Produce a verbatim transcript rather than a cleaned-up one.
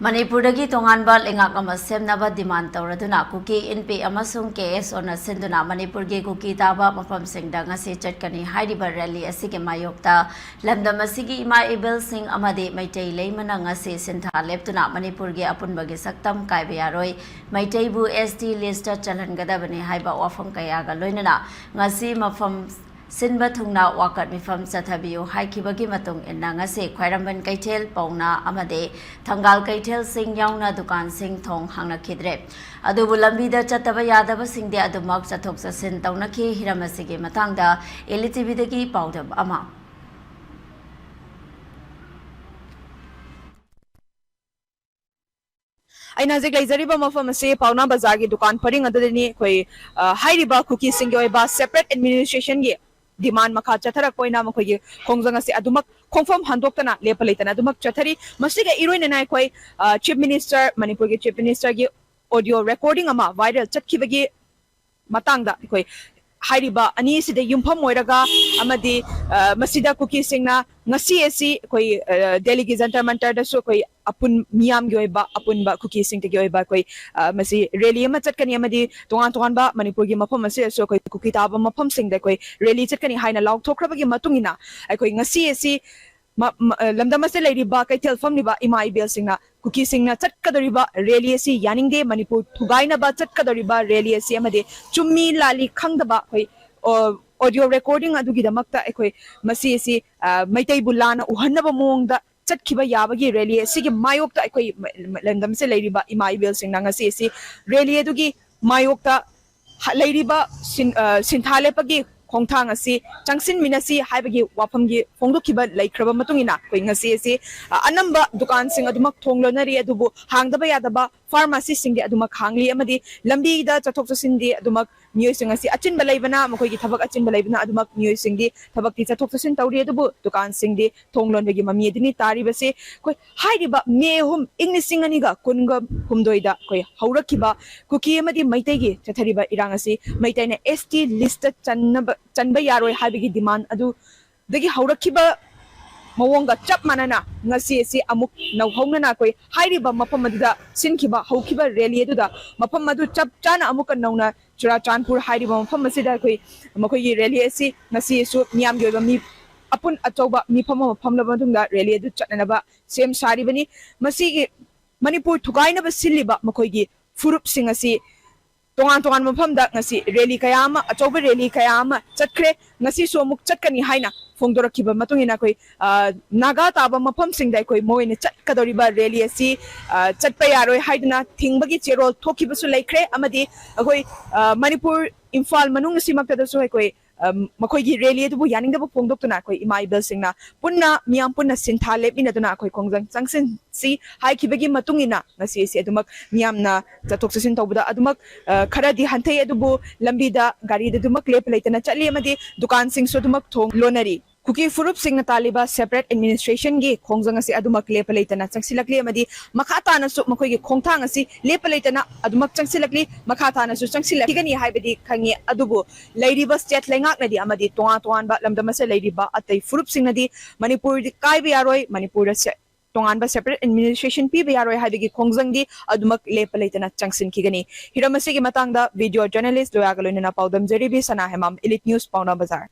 ꯃꯅꯤꯄꯨꯔꯗꯒꯤ ꯇꯣꯉꯥꯟꯕ ꯂꯩꯉꯥꯛ ꯑꯃ ꯁꯦꯝꯅꯕ ꯗꯤꯃꯥꯟ ꯇꯧꯔꯗꯨꯅ ꯀꯨꯀꯤ, ꯏꯟꯄꯤ ꯑꯃꯁꯨꯡ ꯀꯦ ꯑꯦꯁ ꯑꯣꯅ ꯁꯤꯟꯗꯨꯅ ꯃꯅꯤꯄꯨꯔꯒꯤ ꯀꯨꯀꯤ ꯇꯥꯕ ꯃꯐꯝꯁꯤꯡꯗ ꯉꯁꯤ ꯆꯠꯀꯅꯤ꯫ ꯍꯥꯏꯔꯤꯕ ꯔꯦꯂꯤ ꯑꯁꯤꯒꯤ ꯃꯥꯌꯣꯛꯇ ꯂꯝꯗꯝ ꯑꯁꯤꯒꯤ ꯏꯃꯥ ꯏꯕꯦꯜꯁꯤꯡ ꯑꯃꯗꯤ ꯃꯩꯇꯩ ꯂꯩꯃꯅ ꯉꯁꯤ ꯁꯤꯟꯊꯥ ꯂꯦꯞꯇꯨꯅ ꯃꯅꯤꯄꯨꯔꯒꯤ ꯑꯄꯨꯟꯕꯒꯤ ꯁꯛꯇꯝ ꯀꯥꯏꯕ ꯌꯥꯔꯣꯏ, ꯃꯩꯇꯩꯕꯨ ꯑꯦꯁ ꯇꯤ ꯂꯤꯁꯇ ꯆꯜꯍꯟꯒꯗꯕꯅꯤ ꯍꯥꯏꯕ ꯋꯥꯐꯝ ꯀꯌꯥꯒ ꯂꯣꯏꯅꯅ ꯉꯁꯤ ꯃꯐꯝ ꯁꯤꯟꯕ ꯊꯨꯡꯅ ꯋꯥꯀꯠ ꯃꯤꯐꯝ ꯆꯠꯊꯕꯤꯌꯨ ꯍꯥꯏꯈꯤꯕꯒꯤ ꯃꯇꯨꯡ ꯏꯟꯅ ꯉꯁꯤ ꯈ꯭ꯋꯥꯏꯔꯝꯕꯟ ꯀꯩꯊꯦꯜ, ꯄꯥꯎꯅꯥ ꯑꯃꯗꯤ ꯊꯪꯒꯥꯜ ꯀꯩꯊꯦꯜꯁꯤꯡ ꯌꯥꯎꯅ ꯗꯨꯀꯥꯟꯁꯤꯡ ꯊꯣꯡ ꯍꯥꯡꯅꯈꯤꯗ꯭ꯔꯦ꯫ ꯑꯗꯨꯕꯨ ꯂꯝꯕꯤꯗ ꯆꯠꯇꯕ ꯌꯥꯗꯕꯁꯤꯡꯗꯤ ꯑꯗꯨꯃꯛ ꯆꯠꯊꯣꯛ ꯆꯠꯁꯤꯟ ꯇꯧꯅꯈꯤ꯫ ꯍꯤꯔꯝ ꯑꯁꯤꯒꯤ ꯃꯇꯥꯡꯗ ꯑꯦꯜ ꯏ ꯇꯤ ꯚꯤꯗꯒꯤ ꯄꯥꯎꯗꯝ ꯑꯃ꯫ ꯑꯩꯅ ꯍꯧꯖꯤꯛ ꯂꯩꯖꯔꯤꯕ ꯃꯐꯝ ꯑꯁꯤ ꯄꯥꯎꯅꯥ ꯕꯖꯥꯔꯒꯤ ꯗꯨꯀꯥꯟ ꯄꯔꯤꯡ ꯑꯗꯨꯗꯅꯤ꯫ ꯑꯩꯈꯣꯏ, ꯑ, ꯍꯥꯏꯔꯤꯕ ꯀꯨꯀꯤꯁꯤꯡꯒꯤ ꯑꯣꯏꯕ ꯁꯦꯄꯔꯦꯠ ꯑꯦꯗꯃꯤꯅꯤꯁꯇ꯭ꯔꯦꯁꯟꯒꯤ ꯗꯤꯃꯥꯟ ꯃꯈꯥ ꯆꯠꯊꯔꯛꯄ ꯑꯣꯏꯅ ꯃꯈꯣꯏꯒꯤ ꯈꯣꯡꯖꯪ ꯑꯁꯤ ꯑꯗꯨꯃꯛ ꯈꯣꯡꯐꯝ ꯍꯟꯗꯣꯛꯇꯅ ꯂꯦꯞꯄ ꯂꯩꯇꯅ ꯑꯗꯨꯃꯛ ꯆꯠꯊꯔꯤ꯫ ꯃꯁꯤꯒ ꯏꯔꯣꯏꯅꯅ ꯑꯩꯈꯣꯏ, ꯑ, ꯆꯤꯐ ꯃꯤꯅꯤꯁꯇꯔ, ꯃꯅꯤꯄꯨꯔꯒꯤ ꯆꯤꯐ ꯃꯤꯅꯤꯁꯇꯔꯒꯤ ꯑꯣꯗꯤꯑꯣ ꯔꯦꯀꯣꯔꯗꯤꯡ ꯑꯃ ꯚꯥꯏꯔꯦꯜ ꯆꯠꯈꯤꯕꯒꯤ ꯃꯇꯥꯡꯗ ꯑꯩꯈꯣꯏ ꯍꯥꯏꯔꯤꯕ ꯑꯅꯤꯁꯤꯗ ꯌꯨꯝꯐꯝ ꯑꯣꯏꯔꯒ ꯑꯃꯗꯤ, ꯑ, ꯃꯁꯤꯗ ꯀꯨꯀꯤꯁꯤꯡꯅ ꯉꯁꯤ ꯑꯁꯤ ꯑꯩꯈꯣꯏ, ꯑ, ꯗꯦꯜꯂꯤꯒꯤ ꯖꯟꯇꯔ ꯃꯟꯇꯔꯗꯁꯨ ꯑꯩꯈꯣꯏ ꯑꯄꯨꯟ ꯃꯤꯌꯥꯝꯒꯤ ꯑꯣꯏꯕ ꯑꯄꯨꯟꯕ ꯀꯨꯀꯤꯁꯤꯡꯗꯒꯤ ꯑꯣꯏꯕ ꯑꯩꯈꯣꯏ, ꯑ, ꯃꯁꯤ ꯔꯦꯂꯤ ꯑꯃ ꯆꯠꯀꯅꯤ ꯑꯃꯗꯤ ꯇꯣꯉꯥꯟ ꯇꯣꯉꯥꯟꯕ ꯃꯅꯤꯄꯨꯔꯒꯤ ꯃꯐꯝ ꯑꯁꯤꯗꯁꯨ ꯑꯩꯈꯣꯏ ꯀꯨꯀꯤ ꯇꯥꯕ ꯃꯐꯝꯁꯤꯡꯗ ꯑꯩꯈꯣꯏ ꯔꯦꯂꯤ ꯆꯠꯀꯅꯤ ꯍꯥꯏꯅ ꯂꯥꯎꯊꯣꯛꯈ꯭ꯔꯕꯒꯤ ꯃꯇꯨꯡ ꯏꯟꯅ ꯑꯩꯈꯣꯏ ꯉꯁꯤ ꯑꯁꯤ ꯃ-, ꯃ-, ꯑ, ꯂꯝꯗꯝ ꯑꯁꯤꯗ ꯂꯩꯔꯤꯕ ꯀꯩꯊꯦꯜ ꯐꯝꯂꯤꯕ ꯏꯃꯥ ꯏꯕꯦꯜꯁꯤꯡꯅ ꯀꯨꯀꯤꯁꯤꯡꯅ ꯆꯠꯀꯗꯧꯔꯤꯕ ꯔꯦꯂꯤ ꯑꯁꯤ ꯌꯥꯅꯤꯡꯗꯦ, ꯃꯅꯤꯄꯨꯔ ꯊꯨꯒꯥꯏꯅꯕ ꯆꯠꯀꯗꯧꯔꯤꯕ ꯔꯦꯂꯤ ꯑꯁꯤ ꯑꯃꯗꯤ ꯆꯨꯝꯃꯤ ꯂꯥꯜꯂꯤ ꯈꯪꯗꯕ ꯑꯩꯈꯣꯏ, ꯑ, ꯑꯣꯗꯤꯑꯣ ꯔꯦꯀꯣꯔꯗꯤꯡ ꯑꯗꯨꯒꯤꯗꯃꯛꯇ ꯑꯩꯈꯣꯏ ꯃꯁꯤ ꯑꯁꯤ, ꯑ, ꯃꯩꯇꯩꯕꯨ ꯂꯥꯟꯅ ꯎꯍꯟꯅꯕ ꯃꯑꯣꯡꯗ ꯆꯠꯈꯤꯕ ꯌꯥꯕꯒꯤ ꯔꯦꯂꯤ ꯑꯁꯤꯒꯤ ꯃꯥꯌꯣꯛꯇ ꯑꯩꯈꯣꯏ ꯃ-, ꯃ-, ꯂꯝꯗꯝꯁꯤꯗ ꯂꯩꯔꯤꯕ ꯏꯃꯥ ꯏꯕꯦꯜꯁꯤꯡꯅ ꯉꯁꯤ ꯑꯁꯤ ꯔꯦꯂꯤ ꯑꯗꯨꯒꯤ ꯃꯥꯌꯣꯛꯇ ꯍ-, ꯂꯩꯔꯤꯕ ꯁꯤꯟ-, ꯑ, ꯁꯤꯟꯊꯥ ꯂꯦꯞꯄꯒꯤ ꯈꯣꯡꯊꯥꯡ ꯑꯁꯤ ꯆꯪꯁꯤꯟꯃꯤꯟꯅꯁꯤ ꯍꯥꯏꯕꯒꯤ ꯋꯥꯐꯝꯒꯤ ꯐꯣꯡꯗꯣꯛꯈꯤꯕ ꯂꯩꯈ꯭ꯔꯕ ꯃꯇꯨꯡ ꯏꯟꯅ ꯑꯩꯈꯣꯏ ꯉꯁꯤ ꯑꯁꯤ, ꯑ, ꯑꯅꯝꯕ ꯗꯨꯀꯥꯟꯁꯤꯡ ꯑꯗꯨꯃꯛ ꯊꯣꯡ ꯂꯣꯟꯅꯔꯤ, ꯑꯗꯨꯕꯨ ꯍꯥꯡꯗꯕ ꯌꯥꯗꯕ ꯐꯥꯔꯃꯥꯁꯤꯁꯤꯡꯗꯤ ꯑꯗꯨꯃꯛ ꯍꯥꯡꯂꯤ ꯑꯃꯗꯤ ꯂꯝꯕꯤꯗ ꯆꯠꯊꯣꯛ ꯆꯠꯁꯤꯟꯗꯤ ꯑꯗꯨꯃꯛ ꯃꯤꯑꯣꯏꯁꯤꯡ ꯑꯁꯤ ꯑꯆꯤꯟꯕ ꯂꯩꯕꯅ, ꯃꯈꯣꯏꯒꯤ ꯊꯕꯛ ꯑꯆꯤꯟꯕ ꯂꯩꯕꯅ ꯑꯗꯨꯃꯛ ꯃꯤꯑꯣꯏꯁꯤꯡꯗꯤ ꯊꯕꯛꯇꯤ ꯆꯠꯊꯣꯛ ꯆꯠꯁꯤꯟ ꯇꯧꯔꯤ, ꯑꯗꯨꯕꯨ ꯗꯨꯀꯥꯟꯁꯤꯡꯗꯤ ꯊꯣꯡ ꯂꯣꯟꯕꯒꯤ ꯃꯃꯤ ꯑꯗꯨꯅꯤ ꯇꯥꯔꯤꯕꯁꯤ꯫ ꯑꯩꯈꯣꯏ ꯍꯥꯏꯔꯤꯕ ꯃꯦ ꯑꯍꯨꯝ ꯏꯪ ꯂꯤꯁꯤꯡ ꯑꯅꯤꯒ ꯀꯨꯟꯒ ꯍꯨꯝꯗꯣꯏꯗ ꯑꯩꯈꯣꯏ ꯍꯧꯔꯛꯈꯤꯕ ꯀꯨꯀꯤ ꯑꯃꯗꯤ ꯃꯩꯇꯩꯒꯤ ꯆꯠꯊꯔꯤꯕ ꯏꯔꯥꯡ ꯑꯁꯤ ꯃꯩꯇꯩꯅ ꯑꯦꯁ ꯇꯤ ꯂꯤꯁꯇ ꯆꯟꯅꯕ, ꯆꯟꯕ ꯌꯥꯔꯣꯏ ꯍꯥꯏꯕꯒꯤ ꯗꯤꯃꯥꯟ ꯑꯗꯨꯗꯒꯤ ꯍꯧꯔꯛꯈꯤꯕ ꯃꯑꯣꯡꯒ ꯆꯞ ꯃꯥꯟꯅꯅ ꯉꯁꯤ ꯑꯁꯤ ꯑꯃꯨꯛ ꯅꯧꯍꯧꯅꯅ ꯑꯩꯈꯣꯏ ꯍꯥꯏꯔꯤꯕ ꯃꯐꯝ ꯑꯗꯨꯗ ꯁꯤꯟꯈꯤꯕ ꯍꯧꯈꯤꯕ ꯔꯦꯂꯤ ꯑꯗꯨꯗ ꯃꯐꯝ ꯑꯗꯨ ꯆꯞ ꯆꯥꯅ ꯑꯃꯨꯛꯀ ꯅꯧꯅ ꯆꯨꯔꯥꯆꯥꯟꯄꯨꯔ ꯍꯥꯏꯔꯤꯕ ꯃꯐꯝ ꯑꯁꯤꯗ ꯑꯩꯈꯣꯏ ꯃꯈꯣꯏꯒꯤ ꯔꯦꯂꯤ ꯑꯁꯤ ꯉꯁꯤꯁꯨ ꯃꯤꯌꯥꯝꯒꯤ ꯑꯣꯏꯕ ꯃꯤ ꯑꯄꯨꯟ ꯑꯆꯧꯕ ꯃꯤꯐꯝ ꯑꯃ ꯐꯝꯂꯕ ꯃꯇꯨꯡꯗ ꯔꯦꯂꯤ ꯑꯗꯨ ꯆꯠꯅꯅꯕ ꯁꯦꯝ ꯁꯥꯔꯤꯕꯅꯤ꯫ ꯃꯁꯤꯒꯤ ꯃꯅꯤꯄꯨꯔ ꯊꯨꯒꯥꯏꯅꯕ ꯁꯤꯜꯂꯤꯕ ꯃꯈꯣꯏꯒꯤ ꯐꯨꯔꯨꯞꯁꯤꯡ ꯑꯁꯤ ꯇꯣꯉꯥꯟ ꯇꯣꯉꯥꯟꯕ ꯃꯐꯝꯗ ꯉꯁꯤ ꯔꯦꯂꯤ ꯀꯌꯥ ꯑꯃ, ꯑꯆꯧꯕ ꯔꯦꯂꯤ ꯀꯌꯥ ꯑꯃ ꯆꯠꯈ꯭ꯔꯦ꯫ ꯉꯁꯤꯁꯨ ꯑꯃꯨꯛ ꯆꯠꯀꯅꯤ ꯍꯥꯏꯅ ꯐꯣꯡꯗꯣꯔꯛꯈꯤꯕ ꯃꯇꯨꯡ ꯏꯟꯅ ꯑꯩꯈꯣꯏ, ꯑ, ꯅꯥꯒꯥ ꯇꯥꯕ ꯃꯐꯝꯁꯤꯡꯗ ꯑꯩꯈꯣꯏ ꯃꯣꯏꯅ ꯆꯠꯀꯗꯧꯔꯤꯕ ꯔꯦꯂꯤ ꯑꯁꯤ, ꯑ, ꯆꯠꯄ ꯌꯥꯔꯣꯏ ꯍꯥꯏꯗꯨꯅ ꯊꯤꯡꯕꯒꯤ ꯆꯦꯔꯣꯜ ꯊꯣꯛꯈꯤꯕꯁꯨ ꯂꯩꯈ꯭ꯔꯦ꯫ ꯑꯃꯗꯤ ꯑꯩꯈꯣꯏ, ꯑ, ꯃꯅꯤꯄꯨꯔ ꯏꯝꯐꯥꯜ ꯃꯅꯨꯡ ꯑꯁꯤꯃꯛꯇꯗꯁꯨ ꯑꯩꯈꯣꯏ, ꯑ, ꯃꯈꯣꯏꯒꯤ ꯔꯦꯂꯤ ꯑꯗꯨꯕꯨ ꯌꯥꯅꯤꯡꯗꯕ ꯐꯣꯡꯗꯣꯛꯇꯨꯅ ꯑꯩꯈꯣꯏ ꯏꯃꯥ ꯏꯕꯦꯜꯁꯤꯡꯅ ꯄꯨꯟꯅ, ꯃꯤꯌꯥꯝ ꯄꯨꯟꯅ ꯁꯤꯟꯊꯥ ꯂꯦꯞꯃꯤꯟꯅꯗꯨꯅ ꯑꯩꯈꯣꯏ ꯈꯣꯡꯖꯪ ꯆꯪꯁꯤꯟꯁꯤ ꯍꯥꯏꯈꯤꯕꯒꯤ ꯃꯇꯨꯡ ꯏꯟꯅ ꯉꯁꯤ ꯑꯁꯤ ꯑꯗꯨꯃꯛ ꯃꯤꯌꯥꯝꯅ ꯆꯠꯊꯣꯛ ꯆꯠꯁꯤꯟ ꯇꯧꯕꯗ ꯑꯗꯨꯃꯛ, ꯑ, ꯈꯔꯗꯤ ꯍꯟꯊꯩ, ꯑꯗꯨꯕꯨ ꯂꯝꯕꯤꯗ ꯒꯥꯔꯤꯗ ꯑꯗꯨꯃꯛ ꯂꯦꯞꯄ ꯂꯩꯇꯅ ꯆꯠꯂꯤ ꯑꯃꯗꯤ ꯗꯨꯀꯥꯟꯁꯤꯡꯁꯨ ꯑꯗꯨꯃꯛ ꯊꯣꯡ ꯂꯣꯟꯅꯔꯤ꯫ ꯀꯨꯀꯤ ꯐꯨꯔꯨꯞꯁꯤꯡꯅ ꯇꯥꯜꯂꯤꯕ separate administrationꯒꯤ ꯈꯣꯡꯖꯪ ꯑꯁꯤ ꯑꯗꯨꯃꯛ ꯂꯦꯞꯄ ꯂꯩꯇꯅ ꯆꯪꯁꯤꯜꯂꯛꯂꯤ ꯑꯃꯗꯤ ꯃꯈꯥ ꯇꯥꯅꯁꯨ ꯃꯈꯣꯏꯒꯤ ꯈꯣꯡꯊꯥꯡ ꯑꯁꯤ ꯂꯦꯞꯄ ꯂꯩꯇꯅ ꯑꯗꯨꯃꯛ ꯆꯪꯁꯤꯜꯂꯛꯂꯤ, ꯃꯈꯥ ꯇꯥꯅꯁꯨ ꯆꯪꯁꯤꯜꯂꯛꯈꯤꯒꯅꯤ ꯍꯥꯏꯕꯗꯤ ꯈꯪꯉꯤ꯫ ꯑꯗꯨꯕꯨ ꯂꯩꯔꯤꯕ state ꯂꯩꯉꯥꯛꯅꯗꯤ ꯑꯃꯗꯤ ꯇꯣꯉꯥꯟ ꯇꯣꯉꯥꯟꯕ ꯂꯝꯗꯝ ꯑꯁꯤꯗ ꯂꯩꯔꯤꯕ ꯑꯇꯩ ꯐꯨꯔꯨꯞꯁꯤꯡꯅꯗꯤ ꯃꯅꯤꯄꯨꯔꯗꯤ ꯀꯥꯏꯕ ꯌꯥꯔꯣꯏ, ꯃꯅꯤꯄꯨꯔꯗ ꯁꯦ-, ꯇꯣꯉꯥꯟꯕ separate administration ꯄꯤꯕ ꯌꯥꯔꯣꯏ ꯍꯥꯏꯕꯒꯤ ꯈꯣꯡꯖꯪꯗꯤ ꯑꯗꯨꯃꯛ ꯂꯦꯞꯄ ꯂꯩꯇꯅ ꯆꯪꯁꯤꯟꯈꯤꯒꯅꯤ꯫ ꯍꯤꯔꯝ ꯑꯁꯤꯒꯤ ꯃꯇꯥꯡꯗ video journalist ꯂꯣꯌꯥꯒ ꯂꯣꯏꯅꯅ ꯄꯥꯎꯗꯝꯖꯔꯤꯕꯤ ꯁꯅꯥ ꯍꯦꯃꯥꯝ, Elite News, ꯄꯥꯎꯅꯥ ꯕꯖꯥꯔ꯫